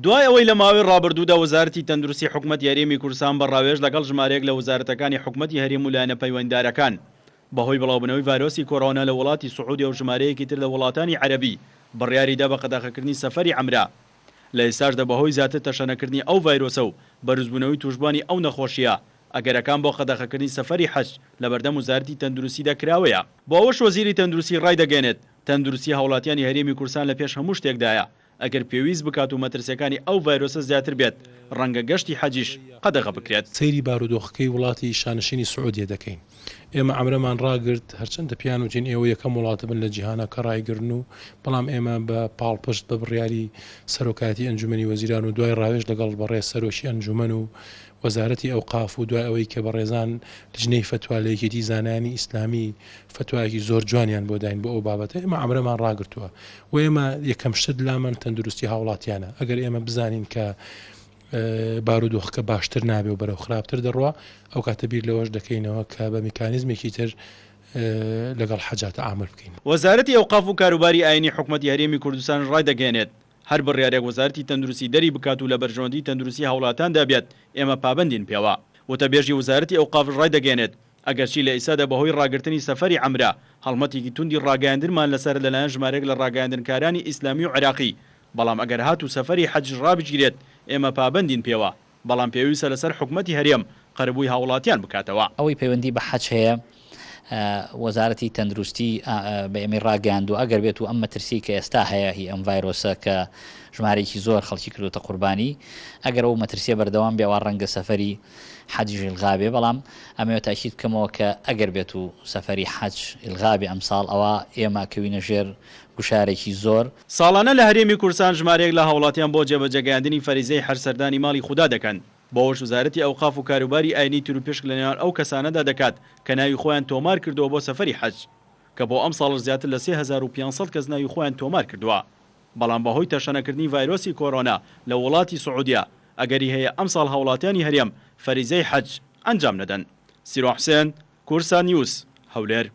دوای ئەوەی لە ماوەی ڕابردوودا وەزارەتی تەندروستی حکومەتی هەرێمی کوردستان بە ڕاوێژ لەگەڵ ژمارەیەک لە وەزارەتەکانی حکومەتی هەرێم و لایەنە پەیوەندیدارەکان بەهۆی بڵاوبوونەوەی ڤایرۆسی کۆرۆنا لە وڵاتی سعودیە و ژمارەیەکی تر لە وڵاتانی عەرەبی بڕیاریدا بە قەدەغەکردنی سەفەری عەمرە لە ئێستاشدا بەهۆی زیاتر تەشەنەکردنی ئەو ڤایرۆسە و بەرزبوونەوەی تووشبووانی ئەو نەخۆشییە ئەگەرەکان بۆ قەدەغەکردنی سەفەری حەج لەبەردەم وەزارەتی تەندروستیدا کراوەیە. بۆ ئەوەش وەزیری تەندروستی ڕایدەگەیەنێت، تەندروستی هاوڵاتیانی هەرێمی کوردستان لە پێش هەموو شتێکدایە، ئەگەر پێویست بکات و مەترسیەکانی ئەو ڤایرۆسە زیاتر بێت، ڕەنگە گەشتی حەجیش قەدەغە بکرێت. سەیری بارودۆخەکەی وڵاتی شانشینی سعودیە دەکەین. ئێمە عەمرەمان ڕاگرت، هەرچەندە پێیان وتین ئێوە یەکەم وڵاتە بن لە جیهانا کە ڕایگرن و بەڵام ئێمە بە پاڵپشت بە بڕیاری سەرۆکایەتی ئەنجومەنی وەزیران و دوای ڕاوێژ لەگەڵ بەڕێز سەرۆکی ئەنجومەن و وەزارەتی ئەوقاف و دوای ئەوەی کە بەڕێزان لیژنەی فەتوا لە یەکێتی زانایانی ئیسلامی فەتوایەکی زۆر جوانیان بۆ داین بۆ ئەو بابەتە ئێمە عەمرەمان ڕاگرتووە و ئێمە یەکەم شت لامان تەندروستی هاوڵاتیانە ئەگەر ئێمە بزانین کە بارودۆخەکە باشتر نابێ و بەرەو خراپتر دەڕوا ئەو کاتە بیر لەوەش دەکەینەوە کە بە میکانیزمێکی تر لەگەڵ حەجا تەعامول بکەین. وەزارەتی ئەوقاف و کاروباری ئاینی حکومەتی هەرێمی کوردستانش ڕایدەگەیەنێت، هەر بڕیارێک وەزارەتی تەندروستی دەری بکات و لە بەرژەوەندی تەندروستی هاوڵاتیاندا بێت ئێمە پابەندین پێوە. وتەبێژی وەزارەتی ئەوقافش ڕایدەگەیەنێت، ئەگەرچی لە ئیستادا بەهۆی ڕاگرتنی سەفەری عەمرە هەڵمەتێکی توندی ڕاگەیاندنمان لەسەرە لەلایەن ژمارەیەک لە ڕاگەیاندنکارانی ئیسلامی و عێراقی، بەڵام ئەگەر هاتوو سەفەری حەجیش ڕابگیرێت ئێمە پابەندین پێوە، بەڵام پێویستە لەسەر حکومەتی هەرێم قەرەبووی هاوڵاتیان بکاتەوە. ئەوەی پەیوەندی بە حەج هەیە وەزارەتی تەندروستی بە ئێمەی ڕاگەیاندووە ئەگەر بێت و ئەم مەترسیەی کە ئێستا هەیە هی ئەم ڤایرۆسە کە ژمارەیەکی زۆر خەڵکی کردوتە قوربانی ئەگەر ئەو مەترسیە بەردەوام بێ ئەوا ڕەنگە سەفەری حەجیش ئیلغا بێ بەڵام ئەمەوێ تاکید بکەمەوە کە ئەگەر بێت و سەفەری حەج ئیلغا بێ ئەمساڵ ئەوا ئێمە ئەکەوینە ژێر گوشارێکی زۆر. ساڵانە لە هەرێمی کوردستان ژمارەیەک لە هاوڵاتیان بۆ جێبەجێگەیاندنی فەریزەی حەج سەردانی ماڵی خودا دەکەن، بەوەش وەزارەتی ئەوقاف و کاروباری ئاینی تیروپشک لەنێوان ئەو کەسانەدا دەکات کە ناوی خۆیان تۆمار کردووە بۆ سەفەری حەج، کە بۆ ئەمساڵش زیاتر لە 3500 کەس ناوی خۆیان تۆمار کردووە، بەڵام بەهۆی تەشەنەکردنی ڤایرۆسی کۆرۆنا لە وڵاتی سعودیە ئەگەری هەیە ئەمساڵ هاوڵاتیانی هەرێم فەریزەی حەج ئەنجام نەدەن. سیروان حوسێن، کوردسات نیوز، هەولێر.